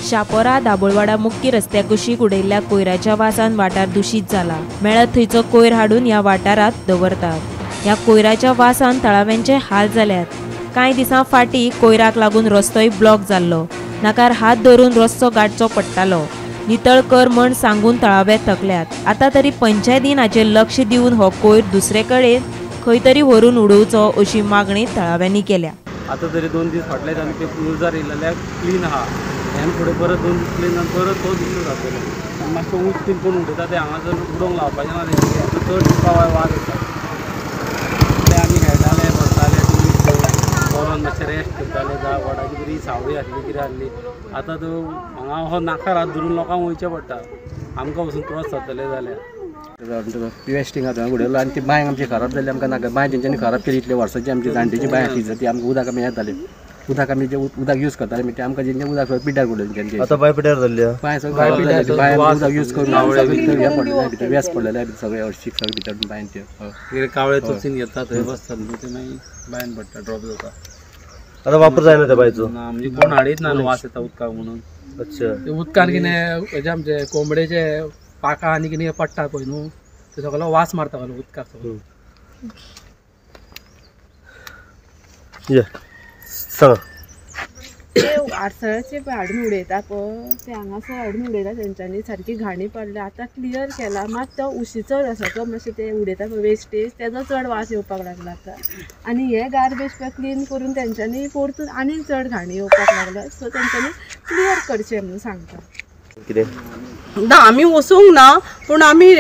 शापोरा दाबोळवाडा मुख्य रस्त्या कुशीक उडयल्ल्या कोयराच्या वासान वाठार दूषित जाला। मेळत थंयचो कोयर हाडून ह्या वाठारांत दवरतात। ह्या कोयराच्या वासान थळाव्यांचे हाल जाल्यात। कांय दिसां फाटीं कोयराक लागून रस्तोय ब्लॉक जाल्लो। नाकार हात धरून रस्तो गाडचो पडटालो। नितळ कर म्हण सांगून थळावे थकल्यात। आतां तरी पंचायतीन हाचेर लक्ष दिवन हो कोयर दुसरे कडेन खंय तरी व्हरून उडोवचो अशी मागणी थळाव्यांनी केल्या। आतां तरी 2 दीस फाटले आमी ते न्यूजार येयलेल्याक क्लीन आहा, ह्यान फुडें परत 2 दीस क्लीन जावन परत तोच इशू जातलो। आनी मातशें ऊंच बीन कोण उडयता तें हांगासर उडोवंक लावपाचें ना, तें चड वाज येता। ते आमी खेळटाले, बसताले, बरोवन मातशें रेस्ट करताले। जावं वडाची बरी सावळी आसली, कितें आसली। आतां तो हांगा हो नाकार हात धरून लोकांक वयचें पडटा, आमकां वचून क्रॉस जातले जाल्यार। वेस्टिंग आतां उडयलो आनी ती बांय आमची खराब जाली। आमकां नाका बांय तेंच्यांनी खराब केली। इतले वर्साची आमची जाणटेची बांय आसली ती आमकां उदक आमी येताले, उदक आमी जें उदक यूज करताले ते आमकां जेंचें उदक पिड्ड्यार उडयलें तेंच्यांनी। आतां बांय पिड्ड्यार जाल्ली, बांय सगळें खराब जाली। बांय उदक यूज करून भितर हें पडलेलें, भितर वेस्ट पडलेलें सगळें, हळशीक सगळें भितर बांयन तें। कितें कावळे चोचीन घेता थंय बसतात न्हू, ते मागीर बांयन पडटा, ड्रॉप जाता। आतां वापर जायना त्या बांयचो, म्हणजे कोण हाडीत ना, वास येता उदकाक म्हणून। अच्छा, उदकान कितें आमचे कोंबडेचे पाकां आनी कितें पडटा पळय न्हू, ते सगळो वास मारता उदकाक सगळो। सांगा, ते आडसराचे पळय हाडून उडयता पळय, ते हांगासर हाडून उडयता तेंच्यांनी, सारकी घाणी पडल्या। आतां क्लियर केला, मात तो उशीचो रसाचो मातशें ते उडयता पळय वेस्टेज, तेजो चड वास येवपाक लागला आतां। आनी हे गार्बेज पळय क्लीन करून तेंच्यांनी परतून आनी चड घाणी येवपाक लागला। सो तेंच्यांनी क्लियर करचें म्हणून सांगता। कितें ना, आमी वचूंक ना, पूण आमी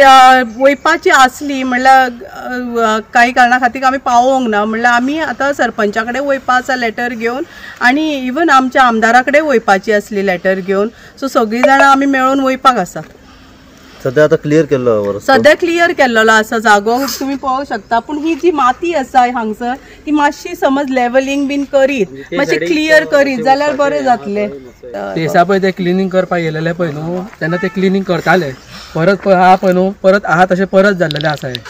वयपाची आसली म्हणल्यार कांय कारणा खातीर आमी पावोंक ना। म्हणल्यार आमी आतां सरपंचा कडेन वयपा आसा लेटर घेवन, आनी इवन आमच्या आमदारा कडेन वयपाची आसली लेटर घेवन। सो सगळीं जाणां आमी मेळून वयपाक आसा। सद्या आतां क्लियर केल्लो, सद्या क्लियर केल्लो आसा जागो, तुमी पळोवंक शकता। पूण ही जी माती आसा हांगसर ती मातशी समज लेवलिंग बीन करीत, मातशी क्लियर करीत जाल्यार बरें जातलें। ते दिसा पळय ते क्लिनींग करपाक येयलेले पळय न्हू, तेन्ना ते क्लिनींग करताले, परत पळय आहा पळय न्हू, परत आहा तशें परत जाल्लेलें आसा हें।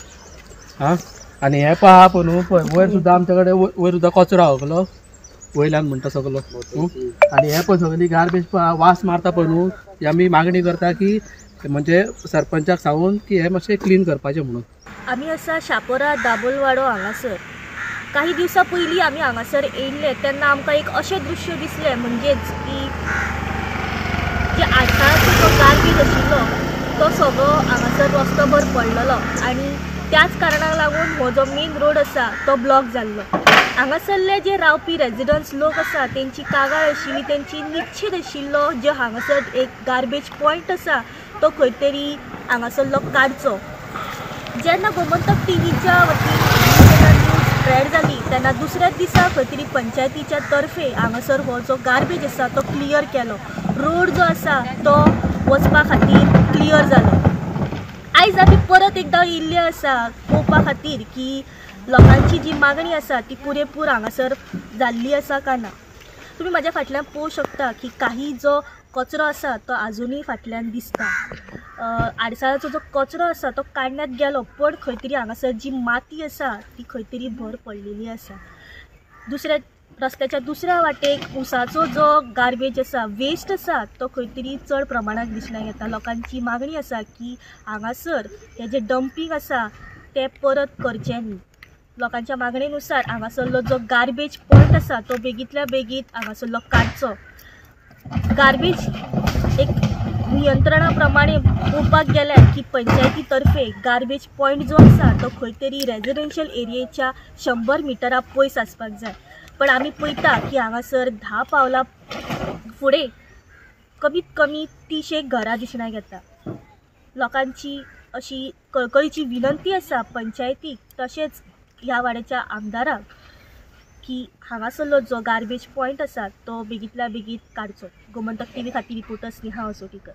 आं, आनी हें पळय आहा पळय न्हू, पळय वयर सुद्दां आमचे कडेन वयर सुद्दां कचरो आहा सगलो वयल्यान म्हणटा सगलो। आनी हें पळय सगळी गार्बेज पळय वास मारता पळय न्हू, ही आमी मागणी करता की म्हणजे सरपंचाक सांगून की हे मातशें क्लीन करपाचें म्हणून। आमी आसा शापोरा दाबोलवाडो हांगासर। काही दिवसां पयलीं आमी हांगासर येयल्ले तेन्ना आमकां एक अशें दृश्य दिसलें, म्हणजेच की जे आडसाळाचो जो गार्बेज आशिल्लो तो सगळो हांगासर रस्तोभर पडलेलो आनी त्याच कारणाक लागून हो जो मेन रोड आसा तो ब्लॉक जाल्लो। हांगासरले जे रावपी रेजिडंट्स लोक आसा तेंची कागाळ आशिल्ली, तेंची निश्चीत आशिल्लो जो हांगासर एक गार्बेज पॉयंट आसा तो खंय तरी हांगासरलो काडचो। जेन्ना गोमंतक टीव्हीच्या वतीन जेन्ना न्यूज स्प्रेड जाली तेन्ना दुसऱ्याच दिसा खंय तरी पंचायतीच्या तर्फे हांगासर हो जो गार्बेज आसा तो क्लियर केलो, रोड जो आसा तो वचपा खातीर क्लियर जालो। आयज आमी परत एकदां येयल्ले आसा पळोवपा खातीर की लोकांची जी मागणी आसा ती पुरेपूर हांगासर जाल्ली आसा काय ना। तुमी म्हाज्या फाटल्यान पळोवंक शकता की काही जो कचरो आसा तो आजुनूय फाटल्यान दिसता। आडसाळाचो जो कचरो आसा तो काडण्यात गेलो, पण खंय तरी हांगासर जी माती आसा ती खंय तरी भर पडलेली आसा। दुसऱ्या रस्त्याच्या दुसऱ्या वाटेक ऊसाचो जो गार्बेज आसा, वेस्ट आसा तो खंय तरी चड प्रमाणात दिसण्याक येता। लोकांची मागणी आसा की हांगासर हे जे डंपींग आसा तें परत करचें न्ही। लोकांच्या मागणेनुसार हांगासरलो जो गार्बेज पॉयंट आसा तो बेगींतल्या बेगीत हांगासरलो काडचो। गार्बेज एक नियंत्रणा प्रमाणे पळोवपाक गेल्यार की पंचायती तर्फे गार्बेज पॉयंट जो आसा तो खंय तरी रेजिडेन्शियल एरियेच्या 100 मिटरां पयस आसपाक जाय, पण आमी पळयता की हांगासर 10 पावलां फुडें कमीत कमी 30 घरां दिसण्याक येता। लोकांची अशी कळकळीची विनंती आसा पंचायतीक तशेंच ह्या वाड्याच्या आमदाराक की हांगासरलो जो गार्बेज पॉयंट आसा तो बेगींतल्या बेगीत काडचो। गोमंतक टीव्ही खातीर रिपोर्टर स्नेहा असोटीकर।